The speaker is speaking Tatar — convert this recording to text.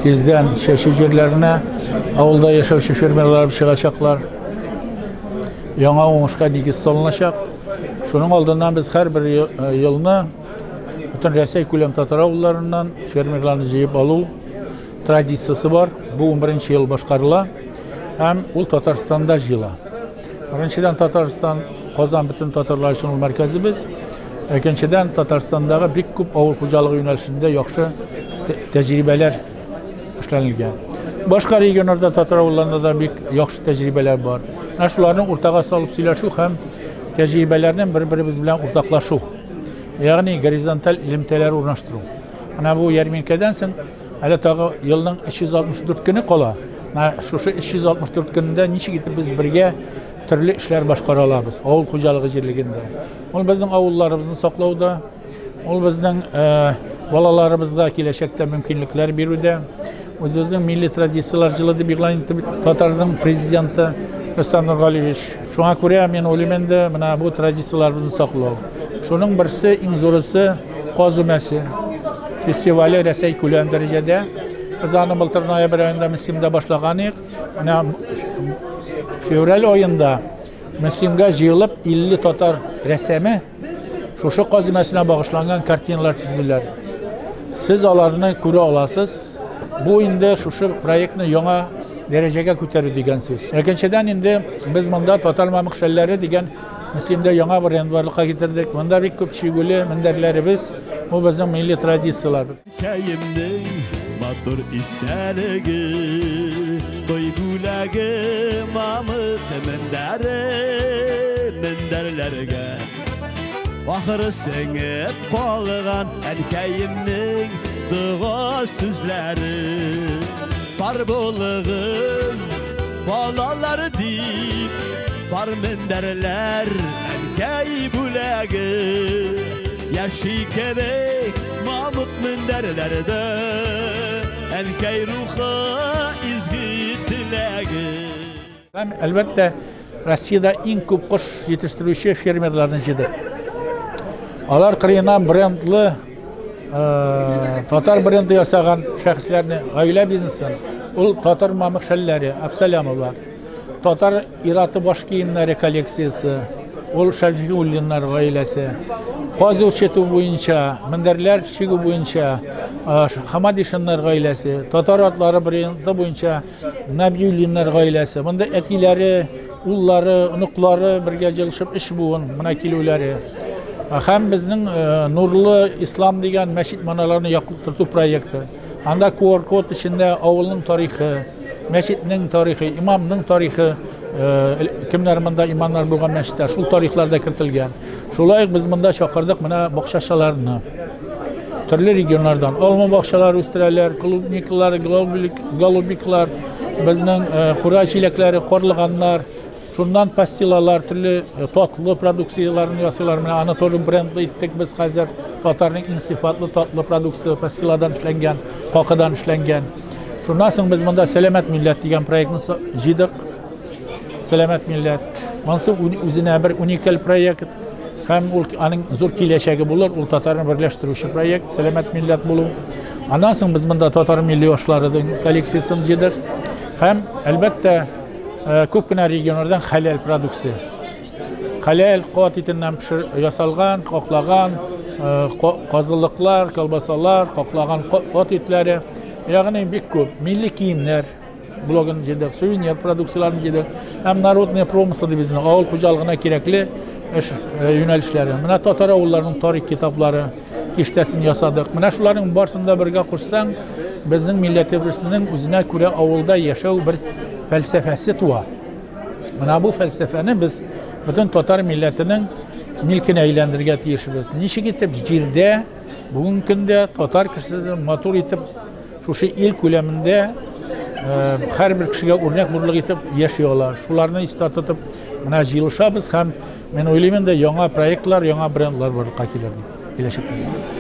Тиздән чәчү җирләренә авылда яшәүче фермерлар чыгачаклар. Яңа уңышка нигез салыначак. Шуның алдыннан без һәрбер елны бөтен Рәсәй күләм татар авылларыннан фермерларны җыеп алу традициясе бар. Бу 11 ел башкарыла һәм ул Татарстанда җыела. Беренчедән, Татарстан, Казан бөтен татарлар өчен ул мәркәзебез. Икенчедән, Татарстандагы бик күп авыл хуҗалыгы юнәлешендә яхшы тәҗрибәләр эшләнелгән. Башка регионнарда татар авылларында да бик яхшы тәҗрибәләр бар. Менә шуларны уртага салып сөйләшү һәм тәҗрибәләрне бер-беребез белән уртаклашу. Ягъни горизонталь элемтәләр урнаштыру. Менә бу ярминкәдән соң әле тагы елның 364 көне кала. Менә шушы 364 көнендә ничек итеп без бергә төрле эшләр башкара алабыз авыл хуҗалыгы җирлегендә. Ул безнең авылларыбызны саклауда, ул безнең балаларыбызга киләчәктә мөмкинлекләр бирүдә, үзебезнең милли традицияләр җылы дип игълан итте татарның президенты Рөстәм Нургалиевич. Шуңа күрә мин уйлыйм инде, менә бу традицияләребезне саклау. Шуның берсе, иң зурысы Каз өмәсе фестивале Рәсәй күләм дәрәҗәдә. Без аны былтыр ноябрь аенда Мөслимдә башлаган идек. Менә февраль аенда Мөслимгә җыелып 50 татар рәсәме шушы каз өмәсенә багышланган картиналар төзеделәр. Сез аларны күрә аласыз. Бу инде шушы проектны яңа дәрәҗәгә күтәрү дигән сүз. Икенчедән инде без монда татар мамык шәлләре дигән Мөслимдә яңа бренд барлыкка китердек. Монда бик күп чигүле мендәрләребез. Бу безнең милли традицияләребез. Кәемнең матур истәлеге, той бүләге мамык мендәре, мендәрләргә. Ахыры сеңеп калган әнкәемнең дога сүзләре. Бар булыгыз, балалар дип, бар мендәрләр әнкәй бүләге. Яши кебек мамык мендәрләрдә, әнкәй рухы изге теләге. Һәм, әлбәттә, Россиядә иң күп кош җитештерүче фермерларны җыйдык. Алар кырыеннан брендлы татар бренды ясаган шәхесләрне, гаилә бизнесын, ул татар мамык шәлләре, Абсалямовлар, татар ираты баш киемнәре коллекциясе, ул Шәфигуллиннар гаиләсе, каз үрчетү буенча, мендәрләр чигү буенча Хамадишиннар гаиләсе, татар атлары бренды буенча Набиуллиннар гаиләсе. Монда әтиләре, уллары, оныклары бергә җыелышып өч буын менә килүләре. Һәм безнең Нурлы Ислам дигән мәчет маналарны яктырту проекты. Анда QR-код эчендә авылның тарихы, мәчетнең тарихы, имамның тарихы, кемнәр монда имамнар булган мәчеттә, шул тарихлар да кертелгән. Шулай ук без монда чакырдык менә бакчачыларны. Төрле регионнардан алма бакчалары үстерәләр, клубниклар, голубиклар, безнең хура җиләкләре, карлыганнар, шуннан пастилалар, төрле татлы продукцияләрен ясыйлар. Менә аны тоже брендлы иттек без хәзер. Татарның иң сыйфатлы татлы продукция пастиладан эшләнгән, какыдан эшләнгән. Шуннан соң без монда Сәламәт милләт дигән проектны җыйдык. Сәламәт милләт. Монысы үзенә бер уникаль проект. Һәм ул аның зур киләчәге булыр, ул татарны берләштерүче проект, Сәламәт милләт булу. Аннан соң без монда татар милли ашлары коллекциясен җыйдык. Һәм, әлбәттә, күп кенә регионнардан хәләл продукция. Хәләл кат итеннән ясалган, каклаган казылыклар, колбасалар, каклаган ат итләре, ягъни бик күп милли киемнәр блогын җыйдык, сувенир продукцияләрен җыйдык. Һәм народные промыслы дип безнең авыл хуҗалыгына кирәкле эш юнәлешләре. Менә татар авылларының тарих китаплары киштәсен ясадык. Менә шуларның барысын да бергә кушсаң, безнең милләтебезнең үзенә күрә авылда яшәү бер фәлсәфәсе туа. Менә бу фәлсәфәне без бөтен татар милләтенең милкенә әйләндерергә тиешбез. Ничек итеп җирдә бүгенге көндә татар кешесе матур итеп шушы ил күләмендә һәрбер кешегә үрнәк булырлык итеп яши ала. Шуларны истә тотып менә җыелышабыз һәм мин уйлыйм инде яңа проектлар, яңа брендлар барлыкка килер дип киләчәктә.